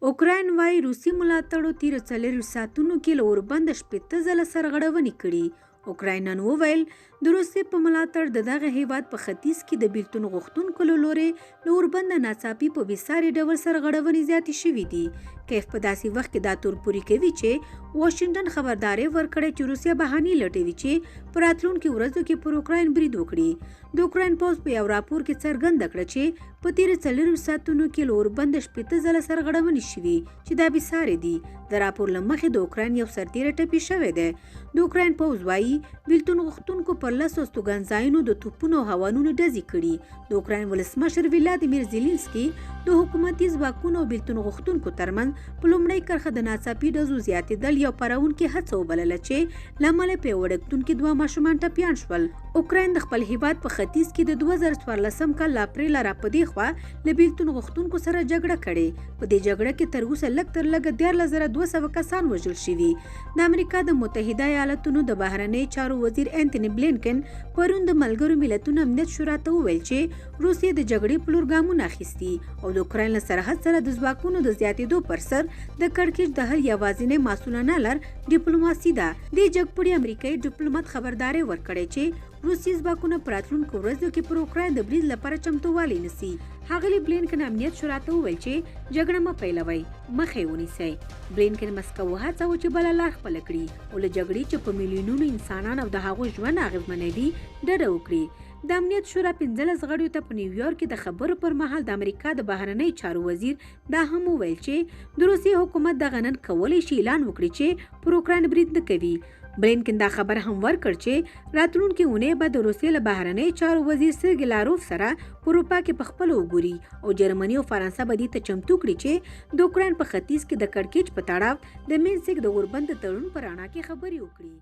اوکراین وايي، روسي ملاتړو تېرو 24 ساعتونو کې له اوربنده 60 ځله سرغړونې کړي. اوکراین نن وویل، د روسیې په ملاتړ د دغه هیواد په ختیځ کې د بیلتون غوښتونکو له لوري له اوربنده ناڅاپي په بېساري ډول سرغړونې زیاتې شوې دي. کیف په داسې وخت کې دا تور پورې کوي چې واشنګټن خبرداری ورکړی چې روسیه بهانې لټوي چې په راتلونکو ورځو کې پر اوکراین برید وکړي. د اوکراین پوځ په یو راپور کې څرګنده کړه چې په تېرو 24 ساعتونو کې له اوربنده 60 ځله سرغړونې شوي چې دا بېساري دي. د راپور له مخې د اوکراین یو سرتېری ټپي شوی دی. د اوکراین پوځ وايي، بیلتون غوښتونکو پر 10 استوګنځایونو د توپونو او هاوانونو ډزې کړي. د اوکراین ولسمشر ولادیمیر زیلینسکي د حکومتي ځواکونو او بیلتون غوښتونکو ترمنځ په لومړۍ کرښه د ناڅاپي ډزو زیاتېدل یو پارونکې هڅه وبلله چې له امله په یو وړکتون کې 2 ماشومان ټپیان شول. اوکراین د خپل هیواد په ختیځ کې د 2014 کال له اپریله راپدېخوا له بیلتون غوښتونکو سره جګړه کړې. په دې جګړه کې تر اوسه لږ تر لږه 13,200 کسان وژل شوي. د امریکا د متحده ایالتونو د بهرنیو چارو وزیر انتوني بلینکن پرون د ملګرو ملتونو امنیت شورا ته وویل چې روسیې د جګړې په لور ګامونه اخیستي او د اوکراین له سرحد سره د ځواکونو د زیاتېدو پر سر د کړکېچ د حل یوازینۍ مسؤلانه لار ډیپلوماسي ده. دې جګپوړي امریکایي ډیپلومات خبرداری ورکړی چې روسي ځواکونه په راتلونکو ورځو کې پر اوکراین د برید لپاره چمتووالی نیسي. ښاغلي بلینکن امنیت شورا ته وویل چې جګړه مه پیلوئ، مخه یې ونیسئ. بلینکن مسکو وهڅاوه چې بله لار خپله کړي او له جګړې چې په میلیونونو انسانان او د هغو ژوند اغېزمنوي ډډه وکړي. د امنیت شورا 15 غړیو ته په نیویارک کې د خبرو پر مهال د امریکا د بهرنیو چارو وزیر دا هم وویل چې د روسیې حکومت دغه نن کولی شي اعلان وکړي چې پر اوکراین برید نه کوي. بلینکن دا خبر هم ورکړ چې راتلونکې اونۍ به د روسیې له بهرنیو چارو وزیر سرګي لاروف سره په اروپا کې په خپله وګوري او جرمني او فرانسه به دې ته چمتو کړي چې د اوکراین په ختیځ کې د کړکېچ په تړاو د مینسک د اوربند د تړون په رڼا کې خبرې وکړي.